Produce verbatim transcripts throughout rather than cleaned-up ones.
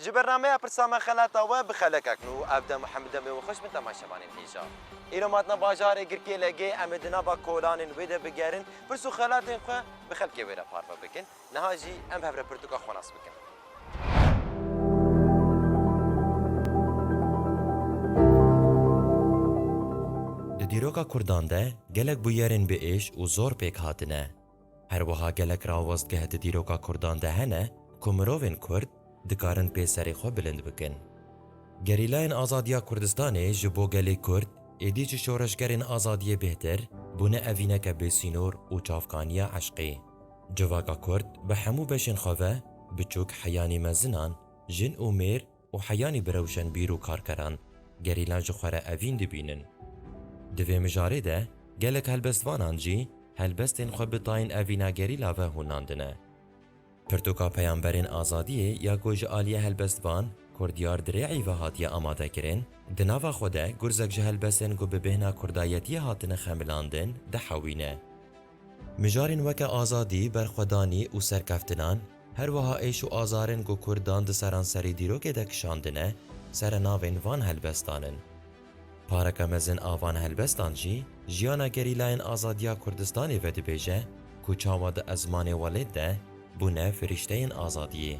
Ji bernameya Pirsa Me Xelata We bi xelekek nû, ev dem û hemû demê we xweş bin temaşevanên hêja. Îro me hatine bajarê Girkê Legê, em ê di nava kolanên wê de bigerin, pirs û xelatên xwe bi xelkê wê re parve bikin. Niha jî em bi hev re pirtûka xwe nas bikin. Di dîroka Kurdan de gelek bûyerên bi êş û zor pêk hatine. Her wiha gelek rawestgeh di dîroka Kurdan de hene ku mirovên Kurd dikarin pê serê xwe bilind bikin. Gerîlayên Azadiya Kurdistanê ji bo gelê Kurd êdî ji şoreşgerên azadiyê bêhtir bûne evîneke bêsînor û çavkaniya eşqê. Civaka Kurd bi hemû beşên xwe ve, biçûk heyanî mezinan, jin û mêr û heyanî bi rewşenbîr û karkeran, gerîlan ji xwe re evîn dibînin. Di vê mijarê de gelek helbestvanan jî helbestên xwe bi tayên evîna gerîla ve hûnandine. Pirtûka Peyamberên Azadiyê ya ku ji aliyê helbestvan Kurdiyar Dirê'î ve hatiye amadekirin, di nava xwe de gurzek ji helbestên ku bi bêhna kurdayetiyê hatine xemilandin dihewîne. Mijarên weke azadî, berxwedanî û serkeftinan, her wiha êş û azarên ku Kurdan di seranserî dîrokê de kişandine, sere navên van helbestan in. Pareke mezin a van helbestan jî jiyana gerîlayên azadiya Kurdistanê vedibêje ku çawa di ezmanê welêt de bûne firîşteyên azadiyê.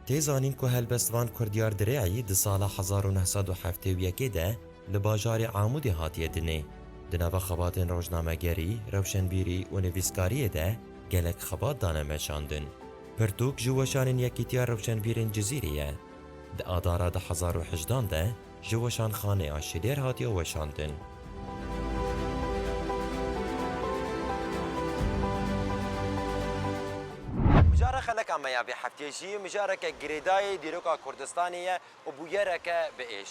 Tê zanîn ku helbestvan Kurdiyar Dirê'î di sala hezar û neh sed û heftê û yekê de li bajarê Amûdê hatiye dinê. Di nava xebatên rojnamegerî, rewşenbîrî û nivîskariyê de gelek xebat dane meşandin. Pirtûk ji weşanên Yekîtiya Rewşenbîrên Cizîrê ye. Di Adara du hezar û hejdan de ji Weşanxaneya Şilêr hatiye weşandin. Mijara xeleka me ya vê heftiyê jî mijareke girêdayî dîroka Kurdistanê ye û bûyereke bi êş.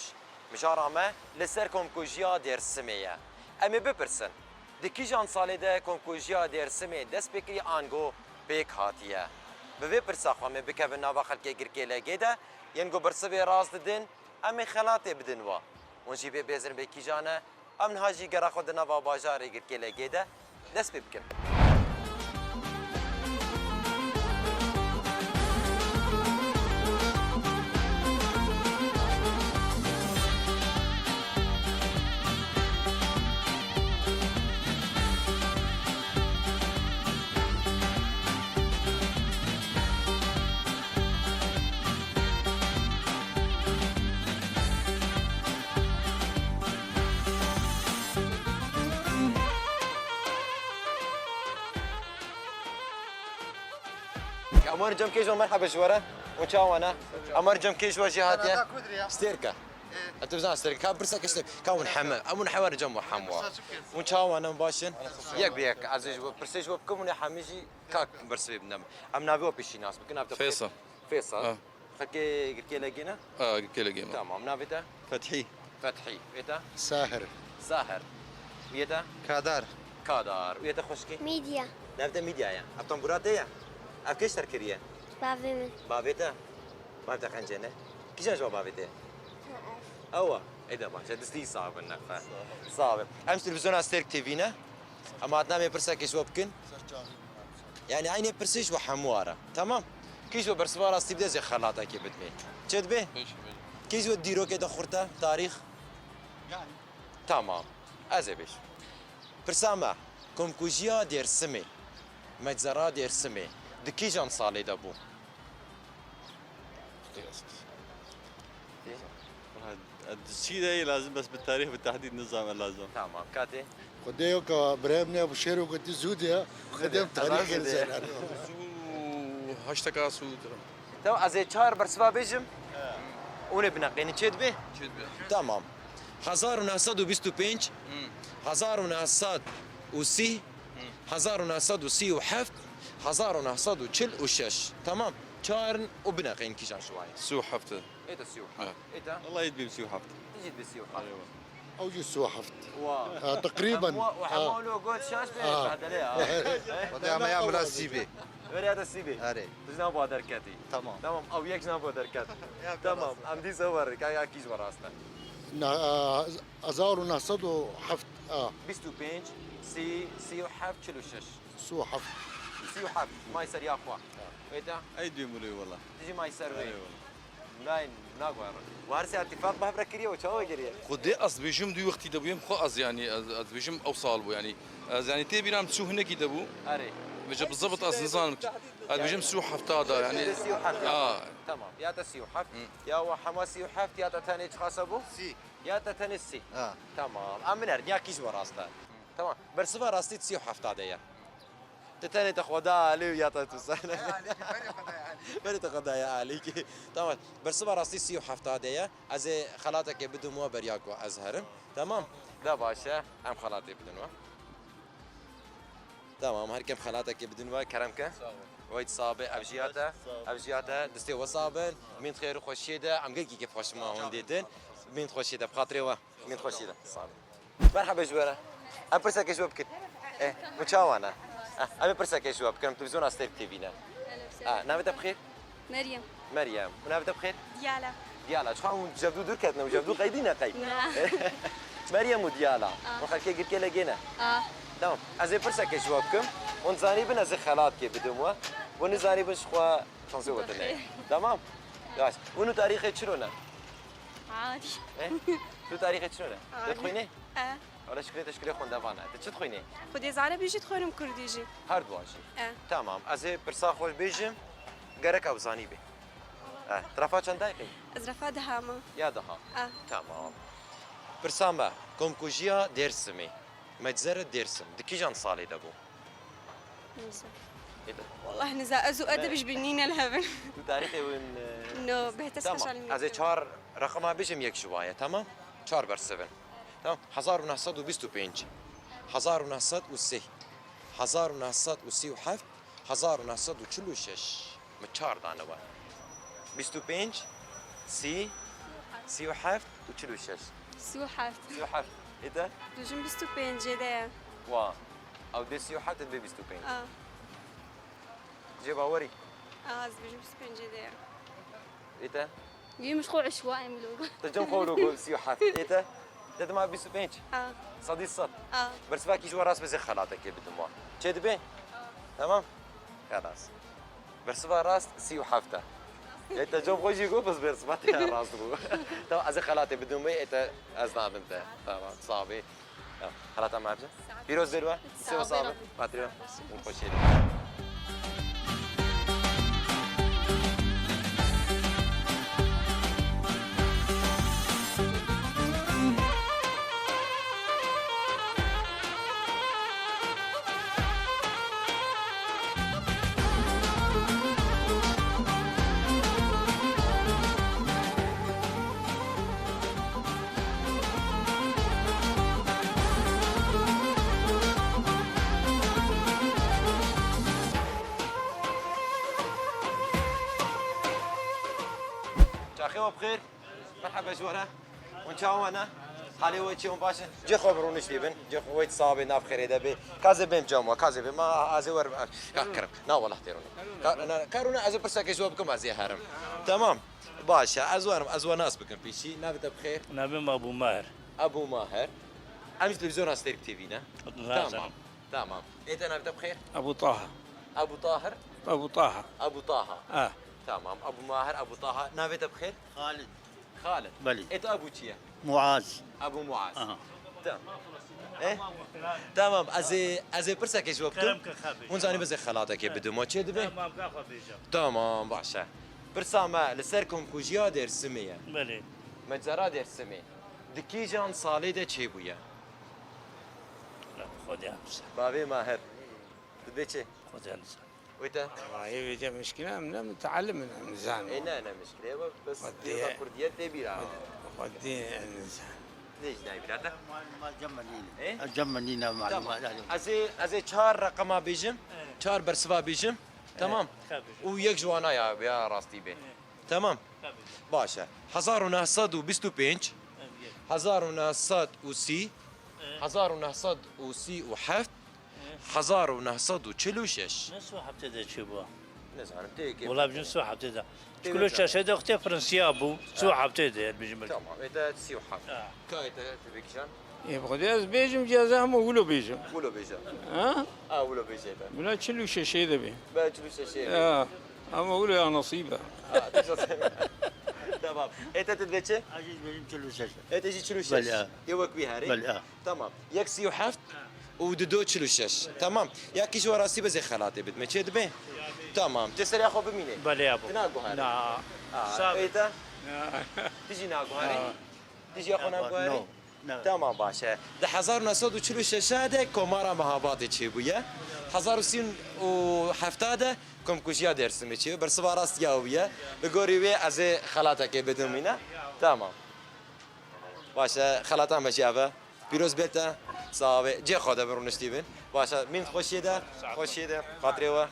Mijara me li ser komkujiya Dêrsimê ye. Em ê bipirsin, di kîjan salê de komkujiya Dêrsimê dest pê kiriye ango pêk hatiye? Bi vê pirsa xwe em ê bikevin nava xelkê Girkê Legê de, yên ku bersivê rast didin, em ê xelatê bidin wa. Hûn jî bê bêzin bê kîjan e, em niha jî gera xwe di nava bajarê Girkê Legê de dest pê bikin. Amar cem kêj merhaba ji we re. Û çawa ne? Amar cem kêj we jî hatiye. Stêrke. E, tu bizan stêrke. Ka pirsa kişte. Ka hûn heme. Em hûn heme cem we hemwa. Hûn çawa ne, baş in? Yek bi yek. Ez ji bo pirsê ji bo bikim, hûn hemî jî ka birsê bidin. Em navê we pêşî nas bikin. Ev de Fêsal. Fêsal. Ha. Xelkê Girkê Legê ne? Ha, Girkê Legê me. Tamam, navê te? Fethî. Fethî. Wê te? Sahir. Sahir. Wê te? Kadar. Kadar. Wê te xweşkî? Mîdya. Navê te Mîdya ye. Ev tembûra te ye? Ev kê ji te re kiriye? Bavê min. Bavê te? Bavê te xencê ne? Kîjan ji bavê te ye? Ha, ev. Ew e. Ê de baş e. Destî sax bin nefe. Sax bin. Em ji televîzyona Stêrk T V ne? Em hatine em ê pirsekê ji we bikin. Yani eynê pirsê ji we hemû ara. Tamam. Kî ji we bersiva rastî bide zê xelatekê bidmê. Çê dibê? Pêşî bê. Kî ji we dîrokê de xurt e, tarîx? Yani. Tamam. Ez ê bêjim. Pirsa me, komkujiya Dêrsimê, meczera Dêrsimê, di kîjan salê de bû? Çi de lazim, bes bi tarîx, bi tehdîd nizam lazim. Tamam, katê. Xwedê yo ka birayê min Ebû Şêro gotî zû diye, xwedê em tarîxê li ser. Zû heşteka sû. Tamam, ez ê çar bersiva bêjim. Hûn ê bineqînin, çê dibê? Çê dibê. Tamam. Hezar û neh sed û bîst û pênc, Hmm. hezar û neh sed û sî, Hmm. hezar û neh sed û sî û heft, hezar û neh sed û çil û şeş. Tamam. Çar in û bineqînin kîjan ji wan e. Sî û heft. Ê te sî û heft. Ha. Ê te? Wallahî dibêm sî û heft. Tu jî dibê sî û heft. Erê wa. Ew jî sî û heft. Wa. Ha, teqrîben. Hemû, hemû Ha. lo got şaş bê, Ha. behdele ya. Xwedê me ya mila sî bê. Were ya te sî bê. Erê. Tu ji nav derketî. Tamam. Tamam, ew yek ji nav derket. Ya, Tamam, biraz. em dîsa werin, ka ya kî ji we rast e. Na, a, hezar û neh sed û heft, a. Bîst û pênc, sî, sî û heft, çil û şeş. Sî û heft. Sî û heft, may ser ya xwe. Wê te? Ey duyum oluyor valla. Tu jî may ser wê. Eyvallah. Nayên, naguherin. Û her sê îtîfaq behf re kiriye û çawa kiriye? Xwedê ez dibêjim du wextî de bûyem, xwe ez, yanî, ez, ez dibêjim ew sal bû, yanî. Ez, yanî, tê bîra min sî û hinekî de bû. Erê. Vêca bi zebit ez nizanim. Ez dibêjim sî û hefta de, yanî. Sî û heft ya. A. Tamam. Ya te sî û heft. Hı. Ya we hema sî û heft, ya te tenê çiqas bû? Sî. Ya te tenê sî. Ha. Tamam. Em binerin, ya kî ji we rast e? Tamam. Bersiva rastî sî û hefta de ye. Tu tenê te xwe da alî û ya te tu ser. Berê te xwe da ya alî kî. Tamam. Bersiva rastî sî û hefta de ye. Ez ê xelatekê bidim we beriya ku ez herim. Tamam. De baş e. Em xelatê bidin we. Tamam. Her kim xelatekê bidin we. Kerem ke. Sağ ol. Weyt sabe. Ev jiya te. Sağ ol. Ev jiya te. Distê we sabin. Min xêr û xweşiyê de. Em gelkî kêf xweş ma hûn dîtin. Min xweşiyê de. Bi xatirê we. Min xweşî de. Sağ ol. Merhaba ji we re. Em pirsekê ji we bikin. Eh, min çawa ne? Eh, em ê pirsekê ji we bikin. Em televîzyona Stêrk T V ne. Ah, navê te bi xêr? Meryem. Meryem. Û navê te bi xêr? Diyala. Diyala. Çawa hûn ji hevdû dûr ketine û ji hevdû qeydîne qey? Na. Meryem û Diyala. Ah. Hûn xelkê Girkê Legê ne? Ah. Tamam. Ez ê pirsekê ji we bikim. Hûn zanîbin ez ê xelatke bidim we. Hûn nizanîbin ji xwe şansê we tune. Tamam? Yaş. Hûn û tarîxê çiro ne? Adî. Eh? Tu tarîxê çi ne? Adî. Tu dixwînî? E. Wele şikrê te şikrê xwendevan e. Tu çi dixwînî? Xwedê zane bêjî dixwînim kurdî jî. Her dua jî. E. Tamam. Ez ê pirsa xwe bêjim. Gerek ew zanî bê. E. Trafa çend dayîqî? Ez refa deha me. Ya deha. E. Tamam. Pirsa me. Komkujiya Dêrsimê. Meczere Dêrsim. Di kîjan salê de bû? Nizam. Ê, bi- Wallah nizam. Ez û edeb ji binî ne li hev in. Tu tarîxê win, e, No, bêhtir tamam. Special. Ez ê çar reqema bêjim, yek ji wan ye, tamam? Çar bersivin. Tamam. Hezar û neh sed û bîst û pênc. Hezar û neh sed û sê. Hezar û neh sed û sî û heft. Hezar û neh sed û çil û şeş. Min çar dane we. Bîst û pênc, sî, sî û heft û çil û şeş. Sî û heft. Sî û heft. Ê te? Dijim bîst û pêncê de ye. Wa. Ew dê sî û heft, dê bîst û pênc. A. Jê bawerî? A, ez dijim bîst û pêncê de ye. Ê te? Yê min ji xwe eşwa em logo. Te cem xwe logo sî û heft. Ê te? Te dima bîst û pênc? A. Sedî sed. A. Bersiva kî ji we rast be, ez ê xelatekê bidim wan. Çê dibe? A. Tamam? Xelas. Bersiva rast sî û heft e. Ê te cem xwe jî got, bes bersiva te rast bû. Tamam, ez ê xelatê bidim wê, ê te ez nadim te. Tamam, sax bî. Xelata me bize. Pîroz bê we. Sağ ol, sağ ol. Xatirê we. Xweşiyê. Çaxê we bi xêr. Merhaba ji we re. Hûn çawa ne? Halê we çi, hûn baş in? Cê xwe bi rûniştî bin. Cê xwe wê sax bê, nav xêrê de bê. Ka ez ê bêm cem we, ka ez ê bêm. Ma ez ê werim. Ka kirim. Na, wallah tê rûnî. Ka, na, ka rûne, ez ê pirsekê ji we bikim, ez ê herim. Tamam. Baş e, ez werim, ez we nas bikim pêşî. Navê te bi xêr? Navê min Ebû Maher. Ebû Maher. Em ji televîzyona Stêrk T V ne? Tamam. Tamam. Ê te navê te bi xêr? Ebû Taha. Ebû Tahir? Ebû Taha. Ebû Taha. Ah. Tamam. Ebû Maher, Ebû Taha. Navê te bi xêr? Xalid. Xalid. Belê. Ê te Ebû çi ye? Muaz. Ebû Muaz. Aha. Tamam. Eh? Tamam. Ez ê, ez ê pirsekê ji we bikim. Kerem ke xwe bêje. Hûn zanî, ez ê xelatekê bidim. Ma çê dibe? Tamam, ka xwe bêje. Tamam, baş e. Pirsa me li ser komkujiya Dêrsimê ye. Belê. Meczera Dêrsimê. Di kîjan salê de çêbûye? Xwedê em bize. Bavê Maher. Dibê çi? Xwedê em bize. Wê te? Wayê wê te mişkile em ne mutaalim in, em nizanin. Ê, ne, ne mişkile ye, bes Xwedê. Kurdiye tê bîra. Xwedê em nizanin. Nê jî nayê bîra te? Mal, mal cem me nîne. Ê? Cem me nîne, malum. Tamam. Ez ê, ez ê çar reqema bêjim, çar bersiva bêjim. Tamam. Tabii. Û yek ji wana ya, ya rastî bê. Tamam. Tabii. Baş e. Hezar û neh sed û bîst û pênc, hezar û neh sed û sî, hezar û neh sed û sî û heft, hezar û neh sed û çil û şeş. Ne sî û heftê de çi bû? Nizanim, tê yekê. Wala bijin sî û heftê de. Çil û şeşê de wextê Fransiya bû, sî û heftê de, bijin belkî. Tamam, ê te sî û heft. Ha. Ka ê te, te bê kîjan? Ê, bi Xwedê ez bêjim, cî ez hema wilo bêjim. Wilo bêje. Ha? Ha, wilo bêje te. Bila çil û şeşê de bê. Bila çil û şeşê bê. Ya, ama wilo ya nesîbe. Ha, te şansê. Tamam. Ê te, tu dibê çi? Aziz benim çil û şeş. Ê te jî çil û şeş. Belê, ha. Ê wek wî herê. Belê, ha. Tamam. Yek sî û heft û dido çil û şeş. Tamam. Ya kî ji we rastî be zê xelatê bidime. Çê dibe? Tamam. Tê seriya xwe bimîne. Belê, ya bo. Tu naguherî. Na. Aa, Sağ ol. Ê te? Na. Tu jî naguherî? Na. Tu jî ya xwe Na, naguherî? No. Ne. Tamam, baş e. Di hezar û neh sed û çil û şeş de Komara Mehabatê çêbûye. Hezar û sî û heft de Komkujiya Dêrsimê çêbûye. Bersiva rast ya wî ye. Li gorî wê ez ê xelatekê bidim wîne. Tamam. Baş e, xelata me jî ev e. Pîroz bê te. Sax be. Cê xwe de bin rûniştî bin. Baş e, mîn xweşiyê de. Xweşiyê de. Xatirê we.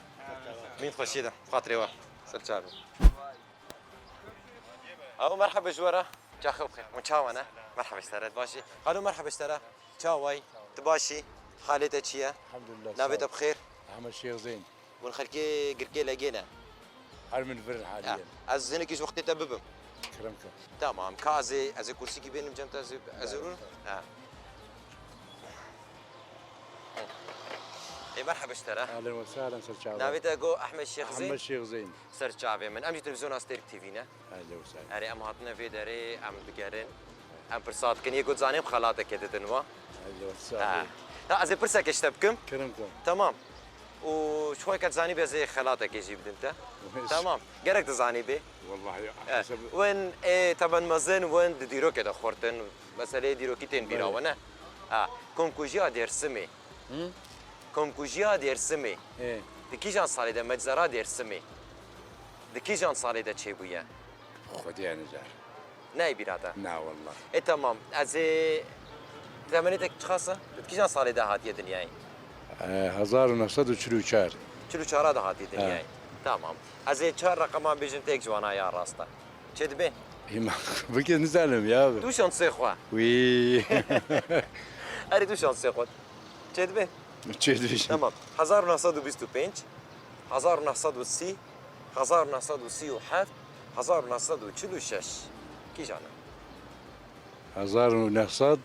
Mîn xweşiyê de. Xatirê we. Ser çavê. Alo, merhaba ji we re. Caxê bixêr. Hûn çawa ne? Merhaba ji te re. Baş î? Alo, merhaba ji te re. Çawa yî? Tu baş î? Halê te çi ye? Elhamdülillah, Navê sağ te ol. Bixêr? Ehmed Şêx Zeyn. Hûn xelkê Girkê Legê ne? Her min vir haliyen. Ya, ez hinekî ji wextê te bibim. Kerem ke. Tamam. Ka ez ê, ez ê kursîkî bênim cem te, ez ê, ez ê rûnim? Ha. Ê, merhaba ji te re. Ahlen ve sahlen, ser çava. Navê te got Ehmed Şêx Zeyn? Ehmed Şêx Zeyn. Ser çavê min. Em jî televîzyona Stêrk T V ne. Ehlen ve sahlen. Erê, em hatine vê derê, em digerin. Em pirsa dikin. Yê got zanîm xelateke didin wa. Ehlen ve sahlen. Ha. Ha, ez ê pirseke ji te bikim. Kerem ke. Tamam. Û ji xwe ke zanî be ez ê xelatekê jî bidim te. Tamam. Gerek dizanî bê. Wallahî, Eh, hesab- Win, ê, teben mezin, win di dîrokê de xurtin. Meseleyê dîrokî tên bîra Belê. We, ne? Ha, Komkujiya Dêrsimê. Hı? Komkujiya Dêrsimê. Ê. Di kîjan salê de, meczera Dêrsimê? Di kîjan salê de çêbûye? Xwedê nizar. Nayê bîra te? Na, wallah. E, tamam. Ez ê, temenê te çiqas e? Di kîjan salê de hatiye dinyayê? E, hezar û neh sed û çil û çar. Çil û çar de hatiye Ha. Dinyayê. Tamam. Ez ê çar reqeman bêjim, tek ji wana ya rast e. Çê dibe? Hîma bike nizanim ya. Tu şansê xwe. Wî. Erê, tu şansê xwe. Çê dibe? Çê dibe. Tamam. Hezar û neh sed û bîst û pênc, hezar û neh sed û sî, hezar û neh sed û sî û heft, hezar û neh sed û çil û şeş. Kîjan e? Hezar û neh sed.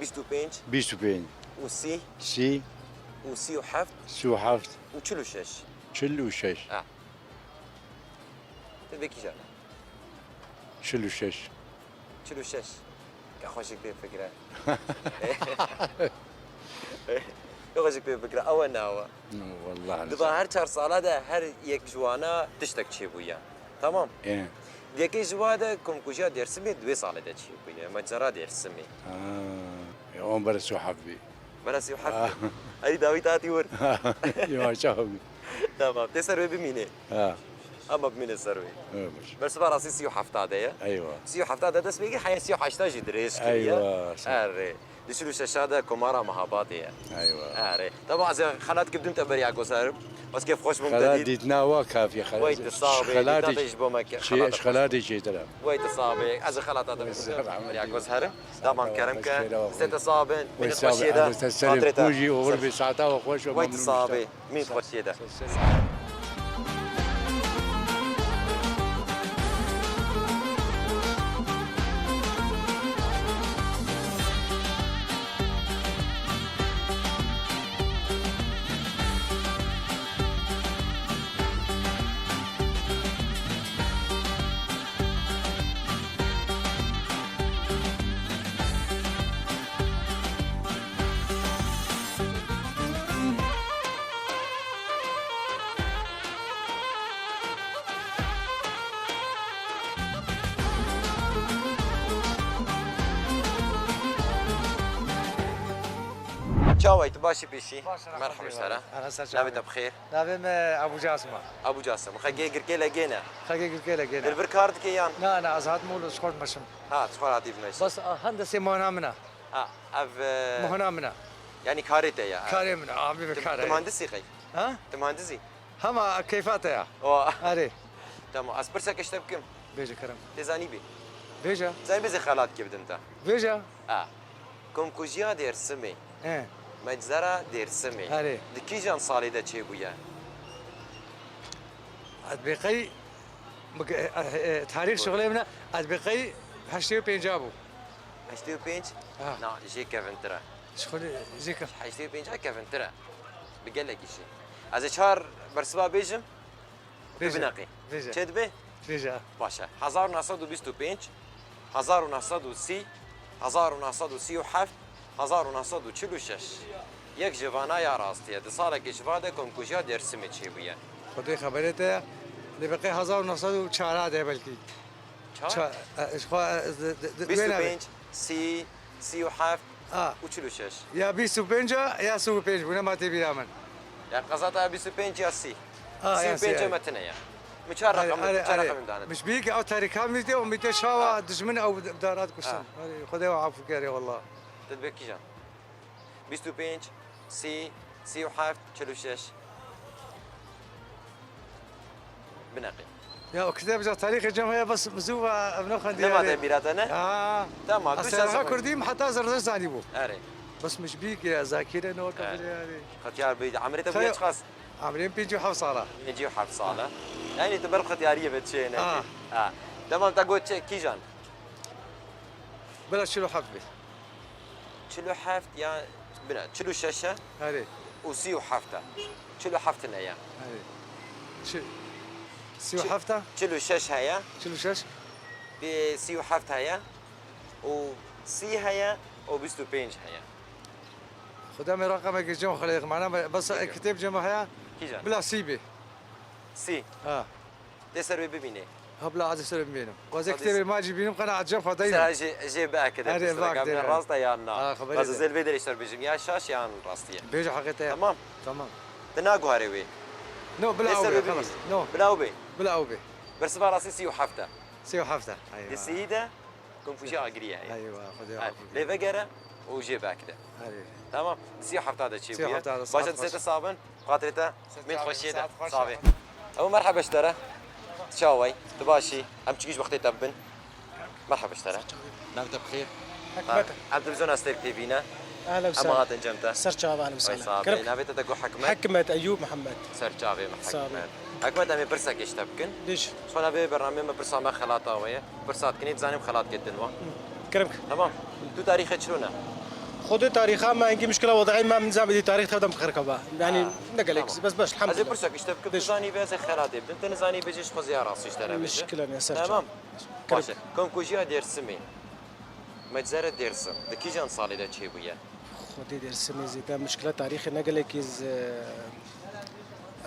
Bîst û pênc. Bîst û pênc. Û sî. Sî. Û sî û heft. Sî û heft. Û çil û şeş. Çil û şeş. Ha. Tu dibê kîjan e? Çil û şeş. Çil û şeş. Ke xweşik pê fikre. Ke xweşik pê fikre. Ew e, ne ew e. Wallah. Diba her çar sala de her yek ji wana tiştek çêbûye. Tamam. Ê. Yekê ji wa de komkujiya Dêrsimê di wê salê de çêbûye. Mecera Dêrsimê. Ha. Ya, on bere sî û heft bî. Bere sî û heft. Ha. Erî dawî te hatî wir. Ya, çawa bî? Tamam. Tê ser wê bimînê. Ha. Ama bimîne ser wê. Evet. Bersiva rastî sî û heft de ye. Eywa. Sî û heft de dest pê kir, heya sî û heşt jî dirêj kiriye. Eywa, sağ ol. Erê. Di çil û şeş de Komara Mehabatê ye. Eywa. Erê. Tamam, ez ê xelat kibdim te beriya guzerim. Ez kêf xweş bûm te Xelat dît. Dîtina wa kafiye, xelat. Wey, tu sağ be, xelatê dîtina te ji bo me ke-, xelat e xweş. Xelatê çêtir e. Wey, tu sağ be. Ez ê xelata te bidim. Wey, sağ ol. Beriya guzerim. Tamam, kerem ke. Sê te sağ bin. Wey, sağ be. Xatirê te. Ez te serê xatirê te. Xwe jî oxir be, saeta we xweş û memnûn. Wey, tu sağ be. Mîn xweşiyê de. Çawa yî, tu baş î pêşî? Baş, merhaba, rehmet sera. Ana ser çawa. Navê te bi xêr? Navê me Ebû Casim e. Ebû Casim. Xelkê Girkê Legê ne? Xelkê Girkê Legê ne. Tu li vir kar dikê yan? Na, na, ez hatim wilo ji xwe dimeşim. Ha, tu xwe hatî dimeşî. Bes, a, hendesê mehna min e. Ha, ev, e, mehna min e. Yanî karê te ye? Karê min e, abî ve kar e. Tu muhendisî qey? Ha? Tu muhendisî? Hema keyfa te ya. O. Erê. Tamam, ez pirseke ji te bikim. Bêje kerem. Tê zanî bî? Bêje. Zanî bê zê xelat kê bidim te. Bêje. A. Komkujiya Dêrsimê. He. Meczera Dêrsimê. Erê. Di kîjan salê de çêbûye? Ez bê qey, bik-, e, e, tarîx şixulê min e, ez bê qey heştê û pênca bû. Heştê û pênc? Ha. Na, jê kevintir e. Şixulê jê kev- Heştê û pênc kevintir e. Bi gelekî jî. Ez ê çar bersiva bêjim. Bêje, bineqî. Bêje. Çê dibe? Bêje. Baş e. Hezar û neh sed û bîst û pênc, hezar û neh sed û sî, hezar û neh sed û sî û heft, hezar û neh sed û çil û şeş. Yek ji vana ya rastiye. Di salekê ji va de komkujiya Dêrsimê çêbûye. Xwedê xeberê te ye. Lê bi qey hezar û neh sed û çar de belkî. Çar? Ça-, e, ji xwe, e, di, di, di, Bîst û pênc, wê navê. Sî, sî û heft, A. û çil û şeş. Ya bîst û pênc a, ya sî û pênc bû, nema tê bîra min. Ya qezata ya bîst û pênc ya sî. A, sî û pênc ya sî, a, evet. Me tine ya. Min çar Are, reqem, are, çar are. reqem dane. Miş bî ki ew tarîka mîte û mîte şawa Ha. dijmin ew dara dikuştin. Ha. Are, Xwedê we afû kere wallah. Te dibe kîjan? Bîst û pênc, sî, sî û heft, çil û şeş. Bineqî. Ya, o kitêb ja tarîxê cem heye, bes zû ve ev ne xwendî Nema yani. te bîra te ne? Ha. Tamam, Ez tu şans serha xwe. Kurdî, heta Zerdeşt zanî bû. Erê. Bes mişbî ki ya, zakire ne weke Erê. bile yani. Xetiyar bî, emrê te Xey- bûye çiqas? Emrê pêncî û heft sala. Pêncî û heft sala. Yani tu ber xetiyariyê ve çêne. Ha. Ha. Tamam, te got çi, kîjan? Bila çil û heft bî. Çil û heft ya, bine, çil û şeş e. Erê. Û sî û heft e. Çil û heft ne ya. Erê. Çi-, sî û heft e? Çil û şeş heye. Çil û şeş? Bi sî û heft heye. Û sî heye. Û bîst û pênc heye. Xuda me raqemeke cem xelê, mana me, bes Peki. kitêb cem heye. Kîjan? Bila sî bê. Sî. Ha. Tê ser wê bibînê. Ha, bila ez ser bibînim. Xwezê Xwezê kitêbê se- ma jî bînim, qena ez cem xwe deynim. Ser jê, jê biakide. Erê, bak, dê. Rasta yan na. Ha, xeberê Ez de. zêl vê derê ser bijim. Ya şaş yan rastiye. Bêje heqê te. Tamam. Tamam. Te naguharê wê. No, bila Tê ew ser bê, wê bibînê. xelas. No. Bila ew bê. Bila ew bê. Bersiva rastî sî û heft e. Sî û heft e. Eywa. Di sî de komkujiya Agirî ye. Eywa, Xwedê Ha, afû lê bike. vegere û jê biakide. Erê. Tamam. Sî û heft de çê Sî û bûye. heft de Baş e, saet dise xweş. te sabin. Xatirê te, min xweşiyê de. Saet xweş. Savê. Ew merheba ji te re. Çawa yî? Tu baş î? Em çikiş wextê te bibin. Merheba ji te re. Nav te bi xêr? Hikmet. Ha, em televîzyona Stêrk T V ne. Ehlen Em sehlen. hatin cem te. Ser çava, ehlen Vay sehlen. sağ ol. Kerem. Navê te de got Hikmet. Hikmet Eyûb Mihemed. Ser çavê min Sağ ol. Hikmet. Hikmet, em ê pirsekê ji te bikin. Diş. Ji xwe navê bernameyê me pirsa me xelata we ye. Pirsa dikinê dizanim xelat ketin we. Kerem. Tamam. Tu tarîxê çilo ne? Xwedê tarîxa me engî muşkila wedayî me, min zam êdî tarîx tevdem xerkaba. Yani Ha, ne gelek, tamam. bes baş, Ez ê elhamdülillah. pirsa işte bikim, Diş. tu zanî be ez ê xelatê bidim. Te nizanî bêjî ji xwe zêya rastî ji te re bêjim. Muşkila ne ser Tamam. çava. Baş e. Kerem. Komkujiya Dêrsimê. Meczere Dêrsim. Di kîjan salê de çêbûye? Xwedê Dêrsimê zêde muşkila tarîxê ne gelekî z-,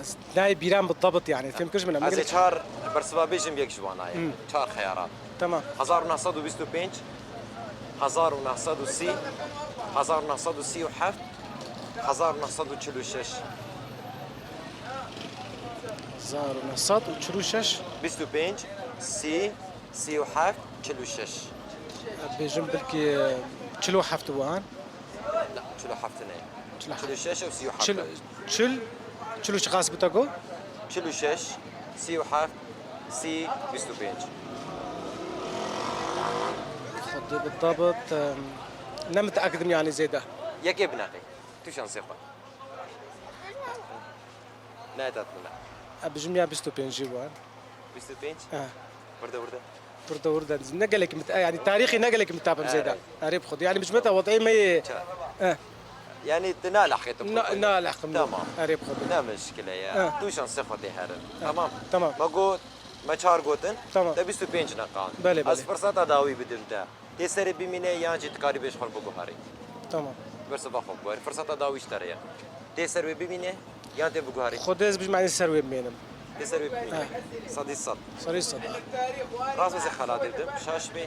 ez nayê bîran bi dabit yani. Fêm kir ji min, Ez ê çar bersiva bêjim, yek ji wana ye. Hmm. Çar xeyarat. Tamam. Hezar û neh sed û bîst û pênc, hezar û neh sed û sî, hezar û neh sed û sî û heft, hezar û neh sed û çil û şeş. Hezar û neh sed û çil û şeş. Bîst û pênc, sî, sî û heft, çil û şeş. Bêjim belkî çil û heft wan. Na, çil û heft ne. Çil û heft. Çil û şeş û sî û heft. Çil, çil, çil û çiqas bû te got? Çil û şeş, sî û heft, sî, bîst û pênc. Xwedê bi dabit, em, ne miteakidim yani zêde. Yekê bineqê. Tu şansê xwe. Ne tat bine. E, bijim ya bîst û pênc jî wan. Bîst û pênc? E. Wirde wirde. Wirde wirde. Ne gelek mit-, yani tarîxê ne gelek mitabim Evet. zêde. Erê bi xwedî. Yani bijmeta wedayê me yê. Ça. E. Yani tu ne alaqê tu Na, xwe ne alaqim Tamam. Erê bi xwedî. Ne mişkile ya. E. Tu şansê xwe tê herin. E. Tamam. Tamam. Me got, me çar gotin. Tamam. Te bîst û pênc neqan. Belê, Ez belê. firseta dawî bidim te. Tê serê bimîne yan jî tu karî bê ji xwe biguherî. Tamam. Bersiva xwe biguherî. Firseta dawî ji te re ye. Tê ser wê bimîne yan tê biguherî? Xwedê ez bijim, ez ser wê bimînim. Tê ser wê bimîne. He. Sedî sed. Sedî sed. Rast ez ê xelatê bidim. Şaş bê.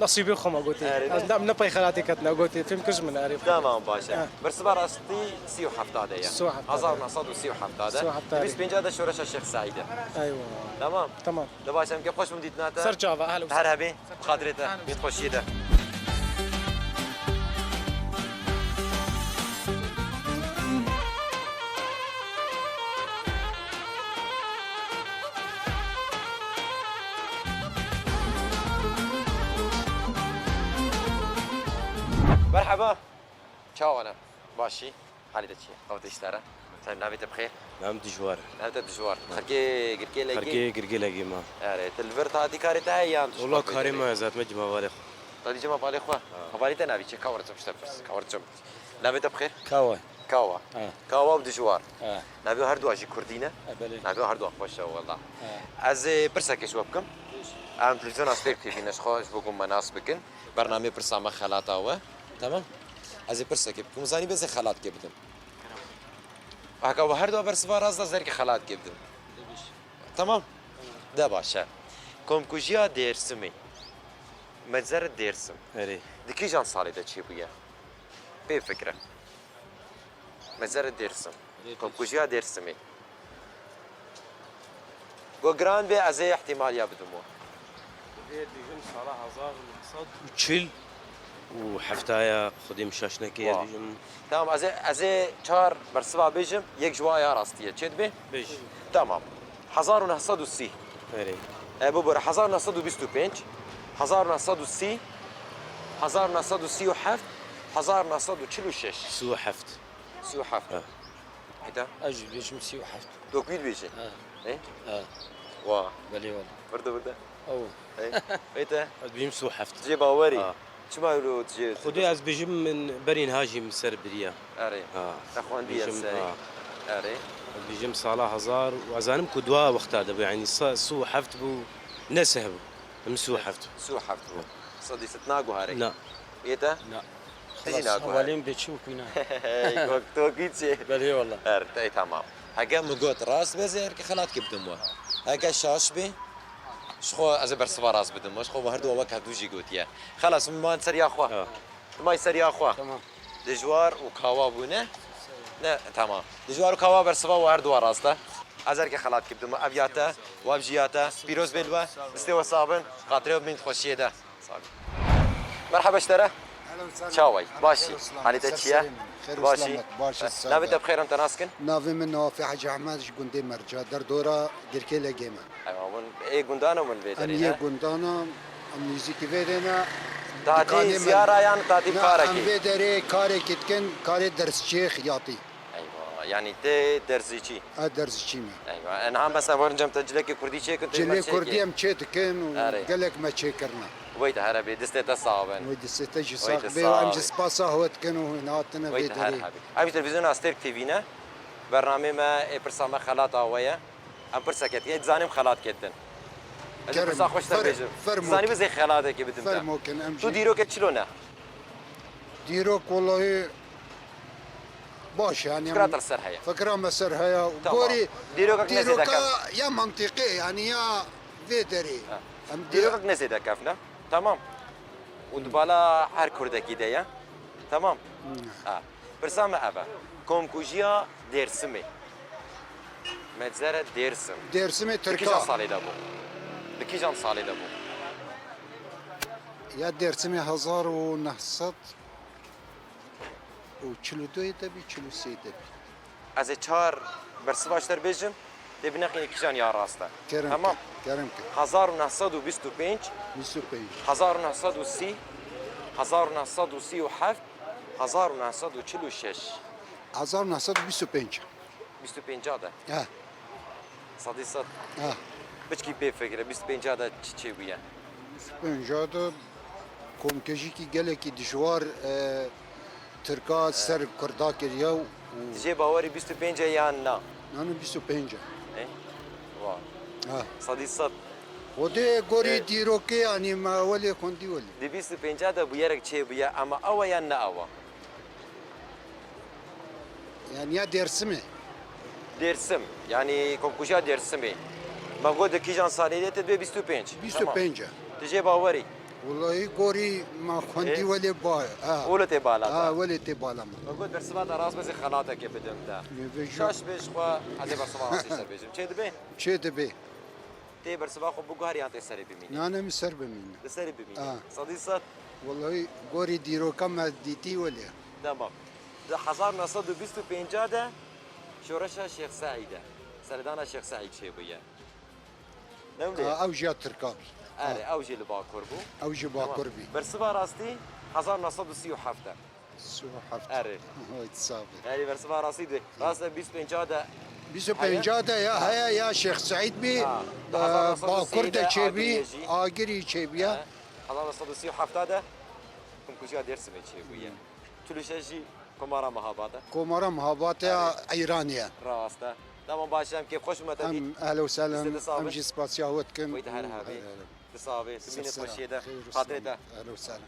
Nasîbê xwe me gotê. Erê, Ez ne? ne, ne pey xelatê ketine gotê. Fêm kir ji min erê. Tamam, baş e. He. Bersiva rastî sî û heft de ye. Sî û heft de. Hezar û neh sed û sî û heft de. Sî û heft de. Di bîst pênc de şoreşa Şêx Seîd e. Eywa. Tamam. Tamam. Li baş em ke xweş bûm dîtina te. Ser çava, ehlen. Her hebî, xatirê te, bît xweşiyê de. Merhaba. Çawa ne? Başî? Halê te çi ye? Ew te ji te re. Sen navê te bi xêr? Nam Dijwar. Navê te Dijwar. Xelkê Girkêlekî? Xelkê Girkêlekî me. Erê, tu li vir tatî karê te heye yan tu ji Wala xwe karê bêdevê? me, ez hatime cima valê xwe. Tatî cima valê xwe? Ha. Hevalê te navê çi ye? Ka were çim ji te pirs. Ka were çim. Navê te bi xêr? Kawa. Kawa. He. Kawa û dijwar. He. Navê her dua jî kurdî ne? He, belê. Navê her dua xweş e wela. He. Ez ê pirsekê ji we bikim. Em televîzyona Stêrk T V ne, ji xwe ji bo ku me nas bikin. Bernameyê pirsa me xelata we. Tamam? Ez ê pirsekê bikim. Zanî bê ez ê xelatkê bidim. Heke we her dua bersiva rast da, ez ê xelatkê bidim. Tamam? De baş e. Komkujiya Dêrsimê. Medzeret Dêrsim. Erê. Di kîjan salê de çêbûye? Pê fikre. Medzeret Dêrsim. Erê, Komkujiya Dêrsimê. Go giran bê, ez ê îhtîmaliya bidim we. Divê dijim sala hezar û neh sed û çil û heftaya, Xwedê min şaş neke, ez Wa. Dijim. Tamam, ez ê, ez ê çar bersiva bêjim, yek ji wa ya rastî ye. Çê dibê? Bêj. Tamam. Hezar û neh sed û sî. Erê. E, bibore, hezar û neh sed û bîst û pênc, hezar û neh sed û sî, hezar û neh sed û sî û heft, hezar û neh sed û çil û şeş. Sî û heft. Sî û heft. Ha. Heta? Ez jî dibêjim sî û heft. Dokuyî dibêje? Ha. E? Ha. Wa. Belê wala. Virde virde. Ew. E? Heta? Ez dibêjim sî û heft. Cê bawerî. Ha. Çima wilo tu jê Xwedê ez dibêjim min berî niha jî min ser biriya. Erê. Ha. Te xwendiye Dibêjim, serî. Ha. Erê. Ez dibêjim sala hezar û ez zanim ku dua wexta de bû, yanî sa-, sî û heft bû, ne seh bû. Min sî û heft. Sî û heft bû. Sedî sed naguherê. Na. Yê te? Na. Tijî Xelas, naguherê. Hewalên bê çi û kuyna. Hey, gok, tokî çi? Belê wala. Her, tey tamam. Heke min got rast be, ez ê herkê xelat kê bidim we. Heke şaş bê, ji xwe ez ê bersiva rast bidim we. Ji xwe we her du wek hevdu jî gotiye. Xelas, min man ser ya xwe. Ha. May ser ya xwe. Tamam. Dijwar û kawa bûne? Ne, tamam. Dijwar û kawa bersiva we her du rast e. Ez herkê xelat kê bidim we. Ev ya te, we ev jî ya te. Pîroz bê li we. Distê we sax bin. Xatirê we bimîn xweşiyê de. Sax bin. Merhaba ji te re. Çaway? Baş î. Halê te çi ye? Baş î. Navê te bi xêr em te nas kin? Navê min Newafê Hecî Ehmed, ji gundê Merca, derdora Girkê Legê me. Eywa, hûn ê gundana hûn vê derê ne? Em yê gundana, em nêzîkî vê derê ne. Tatî ziyara yan tatî karekî? Em vê derê karekî dikin, karê dersçiyê xiyatî. Eywa, yanî tê derzîçî? Ez derzîçî me. Eywa, e, niha mesela werin cem te cilekê kurdî çêkin, tê me çêkê? Cilê kurdî em çê dikin û gelek me çêkirine. Wey te here bê, distê te sax bin. Wey distê te jî sax bê û em jî spasa we dikin û hûn hatine vê derê. Wey te her hebî. Em ji televîzyona Stêrk T V ne. Bernamê me ê pirsa me xelata we ye. Em pirseke dikin, dizanim xelat ketin. Ez ê pirsa xweş te bêjim. Zanî bizê xelatekê bidim te. Fermo kin, em jî. Tu dîrokê çilo ne? Dîrok, wellahî, baş, yanî, fikra te li ser heye. Fikra me ser heye. Tamam. Gorî dîroka ya mentiqê, yanî ya vê derê. Ha. Em dîrokek ne zêde kevn e. Tamam. Û di bala her kurdekî de ye. Tamam. Hmm. Ha. Pirsa me ev e. Komkujiya Dêrsimê. Medzeret Dêrsim. Dêrsimê Tirka. Di kîjan salê de bû? Di kîjan salê de bû? Ya Dêrsimê hezar û neh sed û çil û du de bî, çil û sê de bî. Ez ê çar bersiva ji te re bêjim, tê bineqînî kîjan ya rast e. Kerem kir, kerem kir. Tamam. Hezar û neh sed û bîst û pênc, bîst û pênc. Hezar û neh sed û sî, hezar û neh sed û sî û heft, hezar û neh sed û çil û şeş. Hezar û neh sed û bîst û pênc. Bîst û pênca de? He. Sedî sed. He. Piçkî pê fikre, bîst û pênca de çi çêbûye? Bîst û pênca de komkujiyekî gelekî dijwar, e, Tirka ser Kurda kiriye û... Tu jê bawerî bîst û pênc e yan na? Na, na, bîst û pênc e. E? Wa. Ha. Sedî sed. Xwedê gorî dîrokê, yanî me welê xwendî welê. Di bîst û pênca de bûyerek çêbûye, ama ew e yan ne ew e? Yanî ya Dêrsimê. Dêrsim, yanî komkujiya Dêrsimê. Me got di kîjan salê de, te dibê bîst û pênc. Bîst û pênc e. Tamam. Tu jê bawerî? Wellahî gorî me xwendî welê ba, ha. Wele tê bala te. Ha, welê tê bala min. Me got bersiva te rast be, ez ê xelatekê bidim te. Şaş bê ji xwe, ez ê bersiva rastî ser bêjim. Çê dibê? Çê dibê. Tê bersiva xwe biguherî yan tê serê bimînî? Na, ne, min ser bimîne. Li serê bimînî. Ha. Sedî sed? Wellahî gorî dîroka me dîtî welê. Tamam. Di hezar neh sed û bîst û pênc de şoreşa Şêx Seîd e. Serdana Şêx Seîd çêbûye. Ne wile? Ha, ew jî ya Tirka bî. Erê, ha, ew jî li Bakur bû. Ew jî Bakur bî. Tamam. Bersiva rastî hezar neh sed û sî û heft e. Sî û heft. Erê. Oy, tu sax bî. Erê, bersiva rastî dibê. Rast e, bîst û pênc de. Bîst û pênc de ya, heye ya Şêx Seîd bî. Ha. E, Bakur de çêbî, Agirî çêbîye. He. Hezar neh sed û sî û heft de komkujiya Dêrsimê çêbûye. Çil û şeş jî Komara Mihabat e. Komara Mihabat e, Erê. Îranê ye. Rast e. Tamam, baş e, em kêfxweş û me te dît. Em ehlen û sehlen, Lîsê di sax em be. Jî spasiya we dikin. Wî di her û hebî. Di sax be, tu bînî xweşiyê de. Xêr û Xatirê te. Ehlen û sehlen.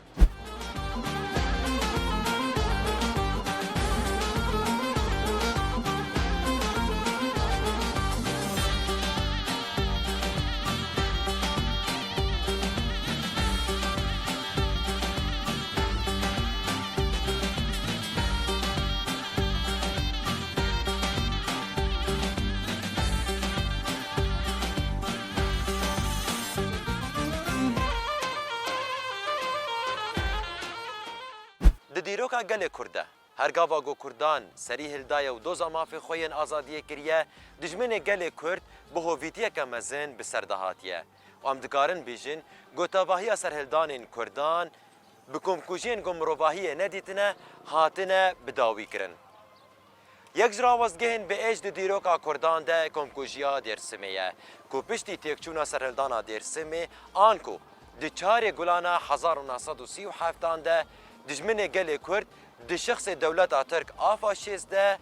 Di dîroka gelê Kurd de, her gava ku Kurdan serî hildaye û doza mafê xwe yên azadiyê kiriye, dijminê gelê Kurd bi hovîtiyeke mezin bi ser de hatiye. Û em dikarin bêjin ku tevahiya serhildanên Kurdan bi komkujiyên ku mirovahiyê nedîtine hatine bi dawî kirin. Yek ji rawestgehên bi êş di dîroka Kurdan de komkujiya Dêrsimê ye, ku piştî têkçûna serhildana Dêrsimê, anku di çarê Gulana hezar û neh sed û sî û heftan de dijminê gelê Kurd di şexsê dewleta Tirk a faşîst de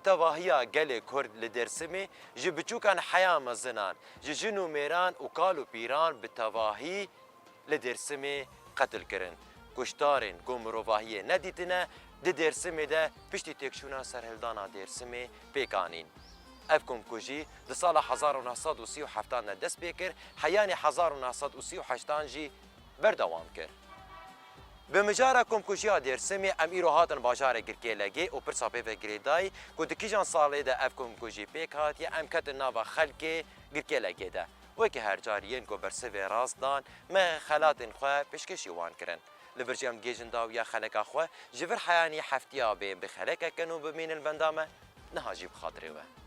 tevahiya gelê Kurd li Dêrsimê ji biçûkan heya mezinan, ji jin û mêran û kal û pîran bi tevahî li Dêrsimê qetil kirin. Kuştarên ku mirovahiyê nedîtine di Dêrsimê de piştî têkçûna serhildana Dêrsimê pêk anîn. Ev komkujî di sala hezar û neh sed û sî û heftan de dest pê kir, heyanî hezar û neh sed û sî û heştan jî berdewam kir. Bi mijara komkujiya Dêrsimê em îro hatin bajarê Girkêlegê û pirsa pê ve girêdayî ku di kîjan salê de ev komkujî pêk hatiye, em ketin nava xelkê Girkêlegê de. Wekî her car yên ku bersivê rast dan, me xelatên xwe pêşkêşî wan kirin. Li vir jî em digihîjin dawiya xeleka xwe, ji vir heyanî heftiya bê bi xelekeke nû bimînin benda me, niha jî bi xatirê we.